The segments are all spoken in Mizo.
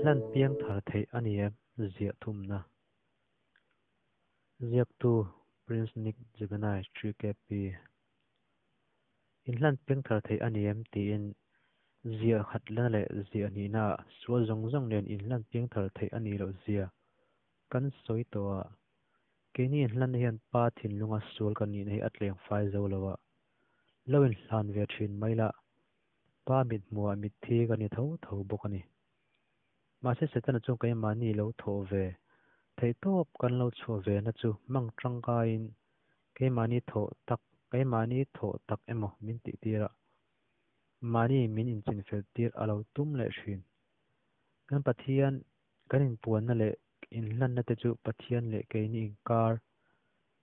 Inhlan piang thar theih a ni em? Ziah thumna. Ziaktu, Prince Nick Jeganai, 3KP. Inhlan piang thar theih a ni em? tiin ziah khatna leh ziah hnihnaah sual zawng zawng nen inhlan piang thar theih a nih loh zia kan sawi tawh a. Keini inhlanna hian Pa thinlunga sual kan nihna hi a tleng fai zo lo a, lo inhlan ve thin mai la, Pa mithmuhah mitthi kan ni tho tho bawk a ni. Mahse Setana chuan keimahni lo thawh ve theih tawp kan lo chhuah ve na chu hmang tangkaiin keimahni thawh tak keimahni thawh tak emaw min tih tir a, mahni min inchinfel tir a lo tum leh thin. Kan Pathian kan inpuanna leh inhlanna te chu Pathian leh keini inkar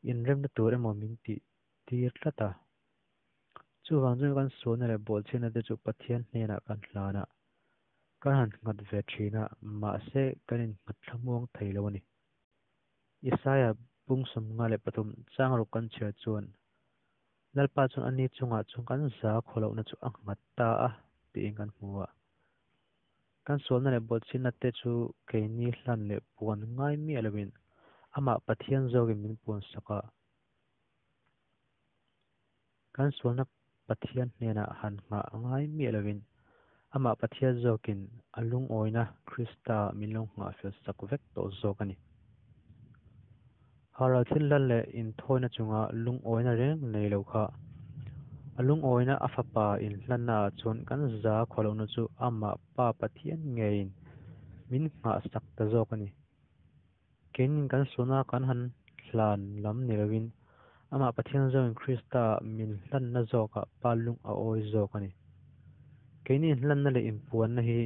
inremna tur emaw min tih tir tlat a. Chuvang chuan kan sualna leh bawlchhiatna te chu Pathian hnenah kan hlan a, kan han nghat ve thin a, mahse kan innghat thlamuang thei lo a ni. Isaia bung 53 chang ruk kan chhiar chuan, Lalpa chuan ani chungah chuan kan za khawlohna chu a nghat ta a tiin kan hmu a. Kan sualna leh bawlchhinna te chu keini hlan leh puan ngai miah loin amah Pathian zawkin min puan sak a. Kan sualna Pathian hnenah han nghah ngai miah loin amah Pathian zawkin a lungawina Krista min lo nghah fel sak vek tawh zawk a ni. Haral thil hlan leh inthawina chunga lungawina reng nei lo kha a lungawina a fapa inhlanna ah chuan kan za khawlohna chu amah Pa Pathian ngeiin min nghah sak ta zawk a ni. Keinin kan sualna kan han hlan lam ni loin amah Pathian zawkin Krista min hlanna zawkah Pa lung a awi zawk a ni. Keini inhlanna leh inpuanna hi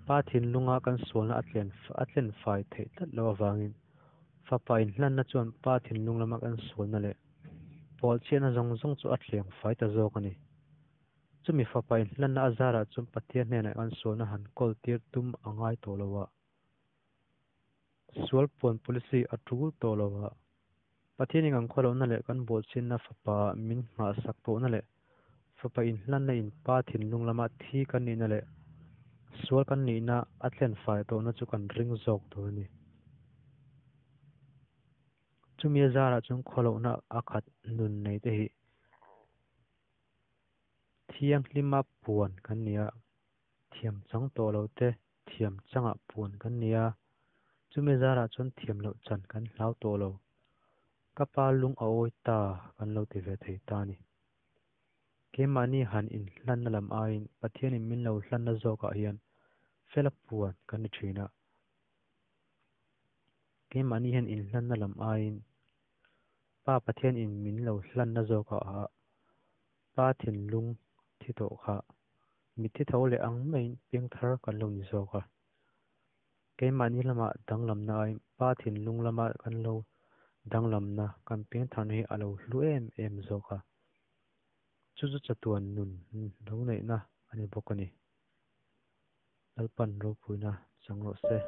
Pa thinlunga kan sualna a tlen a tlen fai theih tlat loh avangin Fapa inhlanna chuan Pa thinlung lama kan sualna leh pawlchhiatna zawng zawng chu a thleng fai ta zawk a ni. Chumi Fapa inhlanna a zarah chuan Pathian hnenah kan sualna han kawl tir tum a ngai tawh lo a. Sual puan policy a tul tawh lo a. Pathianin kan khawlohna leh kan bawlchhinna Fapa min nghahsak tawhna leh Fapa inhlanna in Pa thinlung lama thi kan nihna leh sual kan nihna a thlen fai tawhna chu kan ring zawk tur a ni. Chumi a zarah chuan khawlohna a khat nun nei te hi thianghlima puan kan ni a, thiam chang tawh lo te thiam changah puan kan ni a, chumi zarah chuan thiam loh chan kan hlau tawh lo. Ka pa lung a awi ta kan lo ti ve thei ta a ni. Keimahni han inhlanna lam aiin Pathianin min lo hlanna zawkah hian fela puan kan ni thin a. Keimahni hian inhlanna lam aiin Pa Pathianin min lo hlanna zawkah Pa thinlung thi tawh kha mitthi tho leh ang maiin piangthar kan lo ni zawk a. Keimahni lama danglamna aiin Pa thinlung lama kan lo danglamna kan piangtharna hi a lo hlu em em zawk a. Chu chu chatuan nun lo neihna a ni bawk a ni. Lalpan ropuina chang rawh se.